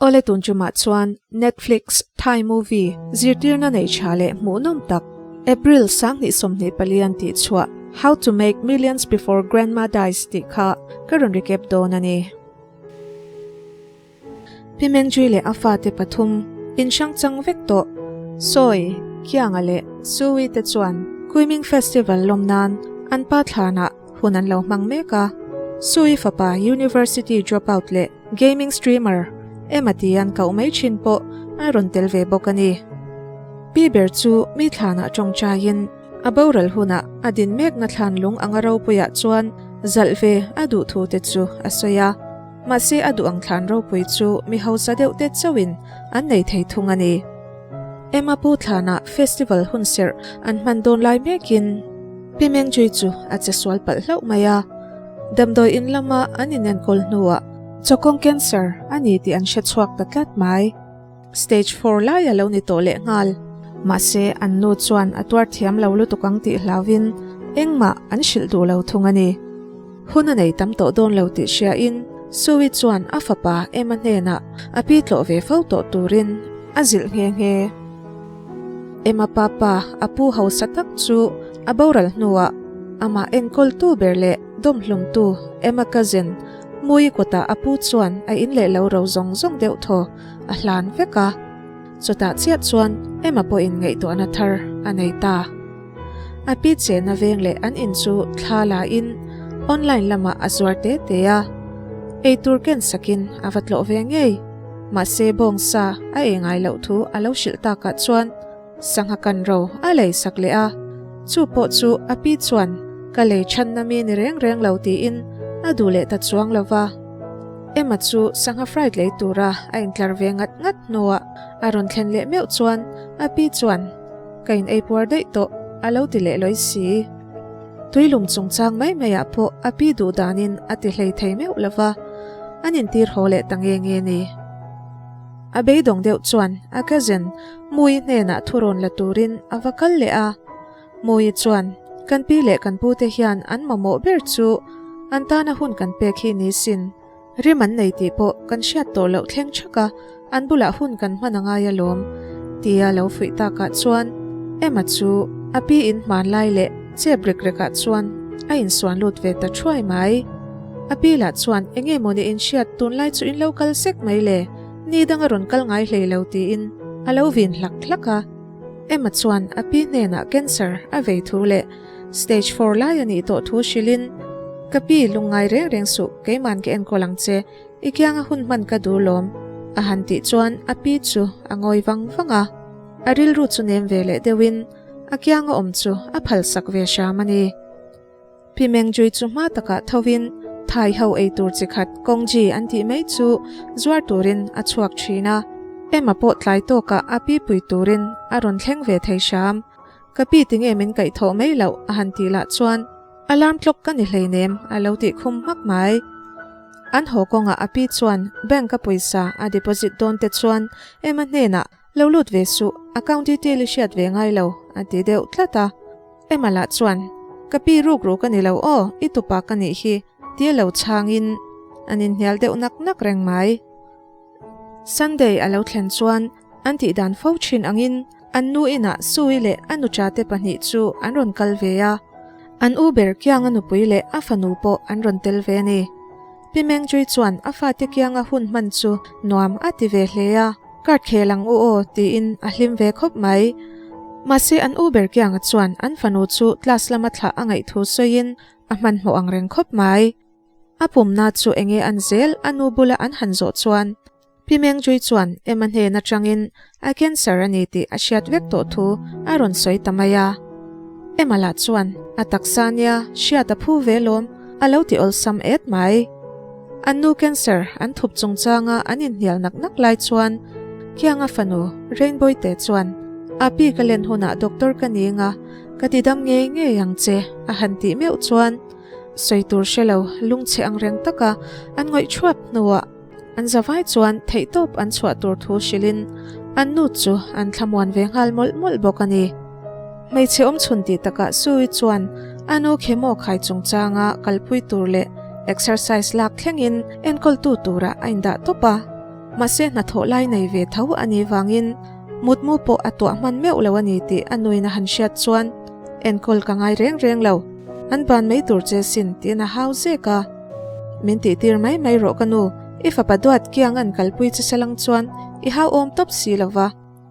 Awle tun tumah chuan Netflix Thai movie zirtirna nei tha leh hmuhnawm tak April 2024 tih chhuah How to Make Millions Before Grandma Dies tih kha ka rawn recap dawn a ni. Pi Mengzui leh a fate pathum inhrang chang vek tawh Sawi, Kianga leh Sui te chuan Kuiming Festival lawm nan an pa thlanah hun an lo hmang mek a. Sui fapa University dropout leh Gaming streamer Emma tian koh mai thin pawh a rawn tel ve bawk a ni. Pi ber chu mi thlanah tawngtaiin a boral hunah a din mekna thlan lung anga ropuiah chuan zalh ve a duh thu te chu a sawi a. Mahse a duh ang thlan ropui chu mi hausa deuh te chauhin an nei thei thung a ni. Emma pu thlanah festival hunserh an hman dawn lai mekin Pi Mengzui chu a che sual palh hlauh mai a. Damdawi in lama an inenkawl hnuah chawkawng cancer a ni tih an hre chhuak ta tlat mai. Stage four lai a lo ni tawh lehnghal. Mahse, an nu chuan a tuar thiam lo lutuk ang tih hlauvin engmah an hrilh duh lo thung a ni. Hun a nei tam tawh dawn lo tih hriain Sue chuan a fapa Emma hnenah a pi tlawh ve fo tawh turin a zilh nghe nghe. Emma papa a pu hausa tak chu a boral hnuah amah enkawltu ber leh dawmhlumtu Emma cousin Mui kutah a pu chuan a in leh lo ro zawng zawng deuh thaw a hlan vek a. Chutah chiah chuan Emma pawhin ngaihtuahna thar a nei ta. A pi chena veng leh an in chu thla la in online lamah a zuar te te a. Eitur ken sakin a va tlawh ve ngei. Mahse bawngsa a ei ngai loh thu a lo hrilh takah chuan sangha kan ro a lei sak leh a. Chu pawh chu a pi chuan ka lei chhanna mi ni reng reng lo tiin a duh leh ta chuang lo va. Emma chu sangha fried lei tura a intlar ve ngat ngat hnuah a rawn thlen leh meuh chuan a pi chuan Ka in ei puar daih tawh, a lo ti leh lawi si. Tuilum chungchang mai maiah pawh a pi duh danin a ti hlei thei meuh lo va, an intir haw leh ta nge nge ni. A beidawng deuh chuan a cousin Mui hnenah thurawn la turin a va kal leh a. Mui chuan, Kan pi leh kan pute hian an mamawh ber chu an tana hun kan pek hi ni sin. Rim an nei tih pawh kan hriat tawh loh thleng thak a, an bulah hun kan hman a ngai alawm, tia lo fuih takah chuan Emma chu a pi in hmanlai leh chep rek rekah chuan a insuan lut ve ta thuai mai. A pi lah chuan eng nge mawni inhriat tunlai chu in lo kal sek mai le, ni dang a rawn kal ngai hlei lo tiin a lo vin hlak hlak a. Emma chuan a pi hnenah cancer a vei thu leh Stage four lai a nih tawh thu hrilhin, Ka pi, lungngai reng reng suh, keiman ka enkawl ang che, i kianga hun hman ka duh lawm, a han tih chuan a pi chu a ngawi vang vang a. A rilru chu nem ve leh deuhin a kianga awm chu a phalsak ve hram a ni. Pi Mengjui chu hma takah thovin Thai ho ei tur chi khat Kongji an tih mai chu zuar turin a chhuak thin a. Emma pawh tlai tawkah a pi pui turin a rawn thleng ve thei hram. Ka pi tinge min kaih thawh mai loh a han tih lah chuan alarm clock ka ni hleinem a lo tih khum hmak mai. An haw kawngah a pi chuan bank a pawisa a deposit dawn te chuan Emma hnenah lo lut ve suh account detail i hriat ve ngai lo a ti deuh tlat a. Emma lah chuan ka pi ruk ruk a ni lo aw i tupa ka nih hi tia lo chhangin an inhnial deuh nak nak reng mai. Sunday a lo thlen chuan an tih dan fo thin angin An nu inah Sui leh a nuṭate pahnih chu an rawn kal ve a, an u ber kianga nupui leh a fanu pawh an rawn tel ve a ni. Pi Mengchui chuan a fate kianga hun hman chu nuam a ti ve hle a, Card khel ang u aw tiin a hlim ve khawp mai. Mahse an u ber kianga chuan an fanu chu class lama thlah a ngaih thu sawiin a hmanhmawh ang reng khawp mai. A pumna chu enge an zel a nu bula an han zawh chuan Pi Mengchui chuan Emma hnen atangin a cancer a ni tih a hriat vek tawh thu a rawn sawi ta mai a. Emma lah chuan a taksa nia hriat a phu ve lawm a lo ti awlsam et mai. An nu cancer an thup chungchanga an inhnial nak nak lai chuan Kianga fanu Rainbow te chuan a pi ka len hunah doctor ka ni nga ka ti dam ngei ngei ang che a han tih meuh chuan sawi tur hre lo lungchhe ang reng taka an ngawih thuap hnuah An zavai chuan theihtawp an chhuah tur thu hrilhin an nu chu an thlamuan ve nghal mawlh mawlh bawk a ni. Hmeichhe awmchhun tih takah Sue chuan a nu chemo khai chungchanga kalpui tur leh exercise lak thlengin enkawltu turah a indah tawp a. Mahse hnathawh lai nei ve tho a nih vangin mutmu pawh a tuah hman meuh lo a ni tih a nuin a han hriat chuan enkawl ka ngai reng reng lo, an ban mai tur che sin tiin a hau zek a. Min tihtir mai mai rawh ka nu, i fapa duat kiang an kalpui che salang chuan i hau awm tawp si lo va.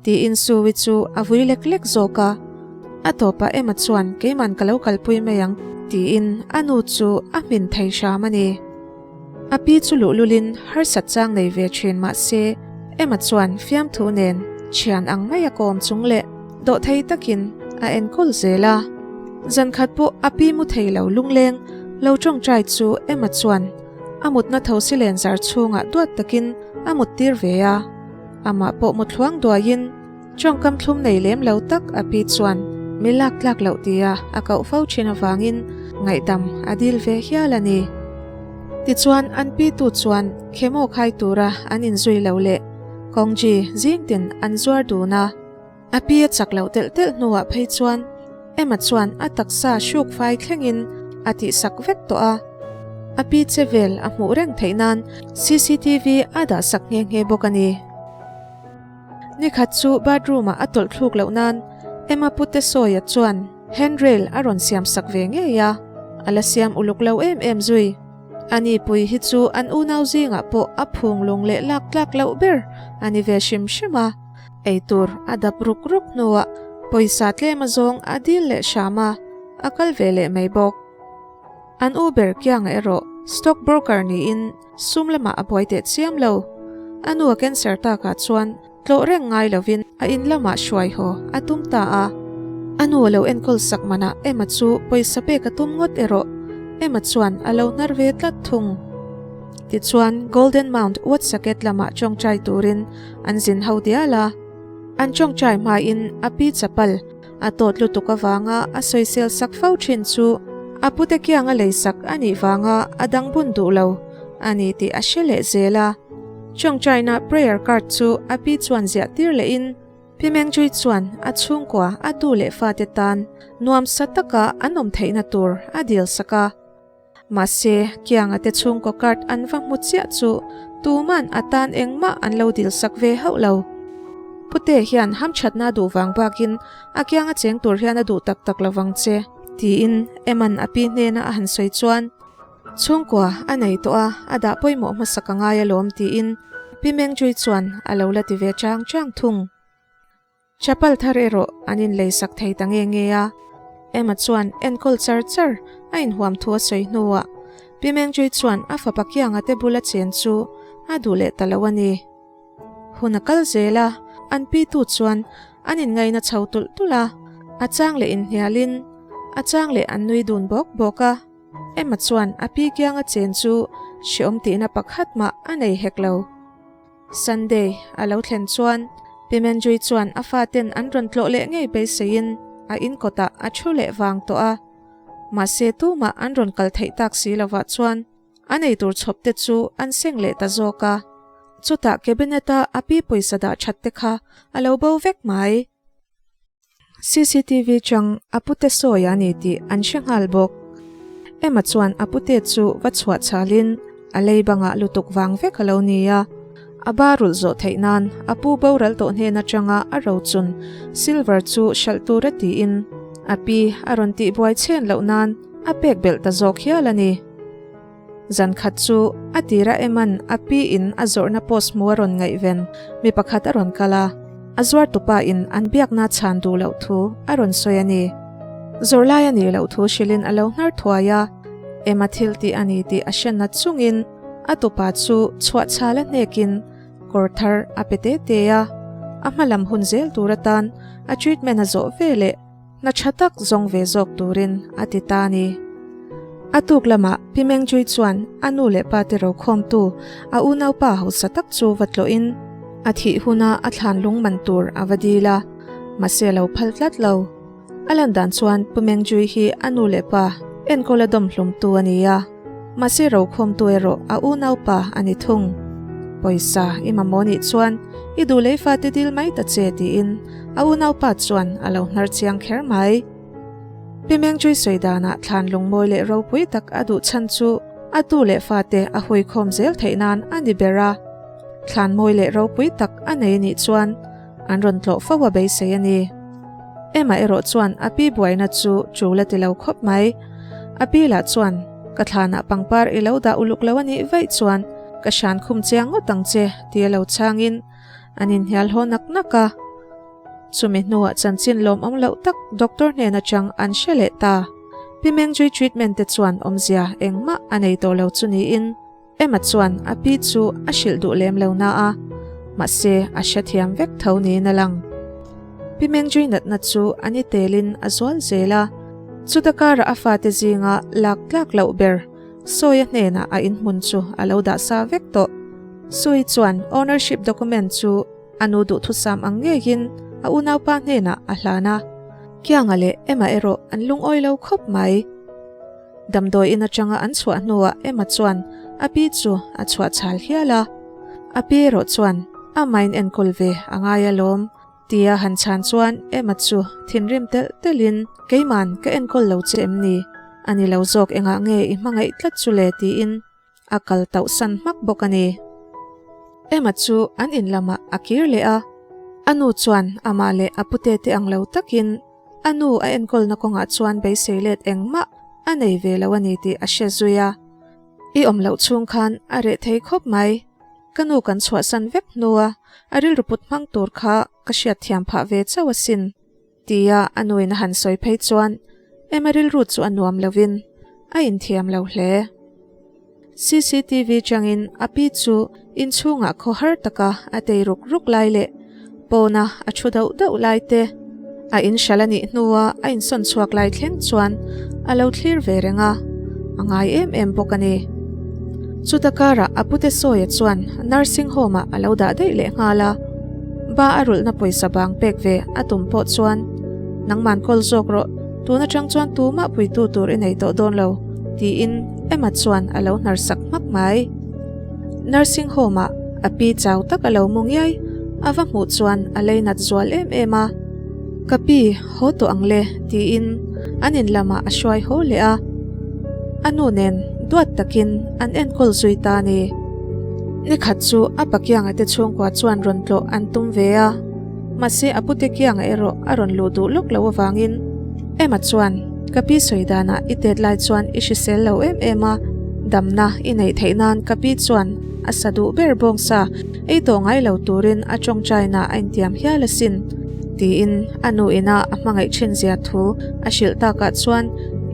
Tiin Sue-i chu a vui lek lek zawk a, a tawpah Emma chuan keiman ka lo kalpui mai ang tiin a nu chu a hmin thei hram a ni. A pi chu luhlulin harsat chang nei ve thin mah se Emma chuan fiamthu nen thian ang mai a kawm chung leh dawhthei takin a enkawl zel a. Zankhat pawh a pi mu thei lo lungleng lo tawngtai chu Emma chuan a mutna thosi len zar chhungah duat takin a muttir ve a. Amah pawh mu thluang duaiin tawngkam thlum nei lem lo tak a pi chuan mi lak tlak loh tia a koh fo thin avangin ngaihdam a dil ve hial a ni. Tichuan an pi tu chuan chemo khai tura an inzui lo leh kawngji zingtin an zuar dun a. A pi a chak loh telh telh hnuah phei chuan Emma chuan a taksa hruk fai thlengin a tihsak vek tawh a. A pi che vel a hmuh reng theih nan cctv a dahsak nghe nghe bawk a ni. Nikhat chu bathroom-ah a tawlh thluk loh nan Emma pute sawia chuan handrail a rawn siamsak ve ngei a, a la siam uluk lo em em zui. A ni pui hi chu an unau zingah pawh a phung lung leh lak tlak loh ber a ni ve hrim hrim a. Eitur a dap ruk ruk hnuah pawisa tlem a zawng a dil leh hram a, a kal ve leh mai bawk. An u ber kiangah erawh stock broker niin sum lamah a buai teh chiam lo. A nu a cancer takah chuan tlawh reng ngai lovin a in lamah hruai haw a tum ta a. A nu a lo enkawl sak manah Emma chu pawisa pek a tum ngawt erawh Emma chuan a lo hnar ve tlat thung. Tichuan Golden Mount Watsaket lamah tawngtai turin an zin ho dial a. An tawngtai hmain a pi chapal a tawt lutuk avanga a sawisel sak fo thin chu a pute kiang a leisak a nih vanga a dang bun duh lo a ni tih a hre leh zel a. Tawngtaina prayer card chu a pi chuan ziah tir lehin Pi Mengchui chuan a chhungkua a tu leh fate tan nuamsa taka an awm theihna tur a dil sak a. Mahse, Kianga te chhungkaw card an va hmu chiah chu tuman a tan engmah an lo dil sak ve hauh lo. Pute hian hamthatna a duh vang bakin a kianga cheng tur hian a duh tak tak lo vang che, tiin Eman a pi hnena a han sawi chuan, Chhungkua a nei tawh a, a dah pawimawh hmasak a ngai alawm tiin Pi Mengchui chuan a lo la ti ve chang chang thung. Chapal thar erawh an inlei sak thei ta nge nge a, Emma chuan enkawl char char a inhuam thu a sawi hnuah Pi Mengchui chuan a fapa kianga te bula chen chu a duh leh ta lo a ni. Hun a kal zel a, an pi tu chuan an inngaina chho tulh tulh a, a chang leh inhnialin a chang leh an nui dun bawk bawk a. Emma chuan a pi kianga chen chu hreawm tihna pakhat mah a nei hek lo. Sunday a lo thlen chuan Pi Menjui chuan a faten an rawn tlawh leh ngei beiseiin a in kawtah a thu leh vang tawh a. Mahse tumah an rawn kal theih tak si lovah chuan a nei tur chhawp te chu an seng leh ta zawk a. Chutah cabinet a a pi pawisa dah that te kha a lo bo vek mai. Cctv chang a pute sawi a ni tih an hre nghal bawk. Emma chuan a pute chu va chhuah chhalin a lei bangah lutuk vang vek a lo ni a. A ba rulh zawh theih nan a pu boral tawh hnen atanga a rochun silver chu hralh tur a tiin a pi a rawn tihbuai chhen loh nan a pek belh ta zawk hial a ni. Zan khat chu a tira Emma'n a pi in a zawrhna post hmu a rawn ngaihven mi pakhat a rawn kal a, a zuartupa in an biakna chhan duh loh thu a rawn sawi a ni. Zawrh lai a nih loh thu hrilhin a lo hnar thuai a, Emma thil tih a ni tih a hre nat chungin a tupa chu chhuah chhal a hnekin kawr thar a pe te te a, a hma lam hun zel tur atan a treatment a zawh ve leh. Hna tha tak zawng ve zawk turin a ti ta a ni. A tuk lamah Pi Mengchui chuan a nu leh pa te rokhawmtu a unaupa hausa tak chu va tlawhin a thih huna a thlan lung man tur a va dil a, mahse a lo phal tlat lo. A lan dan chuan Pu Mengchui hi a nu leh pa enkawl a dawmhlumtu a ni a, mahse rokhawmtu erawh a unaupa a ni thung. Pawisa i mamawh nih chuan i duh lei fate dil mai ta che tiin A unaupa chuan a lo hnar chiang kher mai. Pi Mengchui sawi danah thlan lungmawi leh ropui tak a duh chhan chu a tu leh fate a huikhawm zel theih nan a ni ber a. Thlan mawi leh ropui tak a nei nih chuan an rawn tlawh fo a beisei a ni. Emma erawh chuan a pi buaina chu tul a ti lo khawp mai. A pi lah chuan, Ka thlanah pangpar i lo dah uluk lo a nih vaih chuan ka hran khum chiang ngawt ang che tia lo chhangin an inhnial haw nak nak a. Chumi hnuah chanchin lawmawm loh tak doctor hnen atang an hre leh ta. Pi Mengjui treatment te chuan awmzia engmah a nei tawh lo chu niin Emma chuan a pi chu a hrilh duh lem lo na a, mahse a hrethiam vek tho niin a lang. Pi Mengjui natna chu a ni telin a zual zel a, chuta karah a fate zinga lak tlak loh ber Sawia hnenah a inhmun chu a lo dah sa vek tawh. Sui chuan ownership document chu A nu duhthusam ang ngeiin a unaupa hnenah a hlan a, Kianga leh Emma erawh an lungawi lo khawp mai. Damdawi in atanga an chhuah hnuah Emma chuan a pi chu a chhuah chhal hial a, a pi erawh chuan a main enkawl ve a ngai alawm tia han chhan chuan Emma chu thinrim telh telhin Keiman ka enkawl lo che em ni? A ni lo zawk engah nge i hmangaih tlat chu le tiin A kal tauh san hmak bawk a ni. Emma chu an in lamah a kir leh a, a nu chuan amah leh a pute te ang lo takin a nu a enkawlna kawngah chuan beisei let engmah a nei ve lo a ni tih a hre zui a. I awm loh chhung khan a reh thei khawp mai. Ka nu kan chhuahsan vek hnua a rilru put hmang tur kha ka hriatthiam phah ve chauh asin. Tia a nuin a han sawi phei chuan Emma rilru chu a nuam lovin a inthiam lo hle. Cctv changin a pi chu inchhungah khaw har taka a tei ruk ruk lai leh pawna a thu dauh dauh lai te, a inhral a nih hnua a insawn chhuak lai thleng chuan a lo thlir ve reng a, a ngai em em bawk a ni. Chuta karah a pute sawia chuan nursing home ah a lo dah daih leh nghal a, ba a rulhna pawisa bang pek ve a tum pawh chuan nangman kawl zawk rawh, tun atang chuan tumah puitu tur i nei tawh dawn lo tiin Emma chuan a lo hnar sak hmak mai. Nursing home ah a pi chau tak a lo mu ngiai a va hmuh chuan a lei nat zual em em a, Ka pi, haw tawh ang le tiin an in lamah a hruai haw leh a, a nu nen duat takin an enkawl zui ta a ni. Nikhat chu a pakianga te chhungkua chuan rawn tlawh an tum ve a, mahse a pute kianga erawh a rawn luh duh lawk loh avangin Emma chuan ka pi sawi danah i tet lai chuan i hrisel lo em em a, damna i neih theih nan ka pi chuan a sa duh ber bawngsa ei tawh ngai lo turin a tawngtaina a intiam hial asin tiin a nu ina a hmangaih thin zia thu a hrilh takah chuan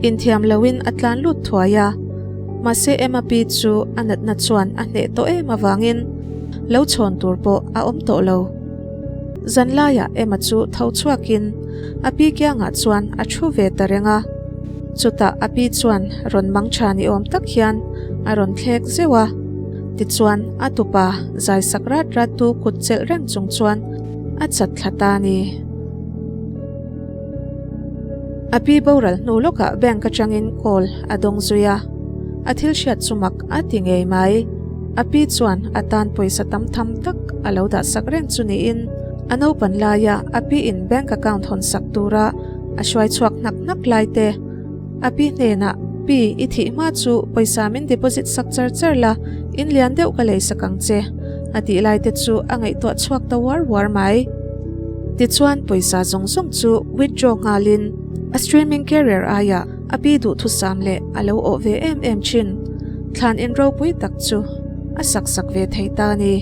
inthiam loin a tlan lut thuai a. Mahse Emma pi chu a natna chuan a hneh tawh em avangin lo chhawn tur pawh a awm tawh lo. Zanlaiah Emma chu tho chhuakin a pi kiangah chuan a thu ve ta reng a. Chutah a pi chuan rawn mang tha ni awm tak hian a rawn thlek zeuh a. Tichuan a tupa zai sak rat rat tu kut chelh reng chung chuan a chat thla ta a ni. A pi boral hnu lawkah bank atangin call a dawng zui a, a thil hriat chu mak a ti ngei mai. A pi chuan a tan pawisa tam tham tak a lo dah sak reng chu niin a naupan laia a pi in bank account hawn sak tura a hruai chhuak hnak hnak lai te a pi hnenah Pi, i thih hma chu pawisa min deposit sak char char la, in lian deuh ka lei sak ang che, a tih lai te chu a ngaihtuah chhuak ta uar uar mai. Tichuan pawisa zawng zawng chu withdraw nghalin a streaming carrier aiah a pi duhthusam leh a lo awh ve em em thin. Thlan in ropui tak chu a sak sak ve thei ta a ni.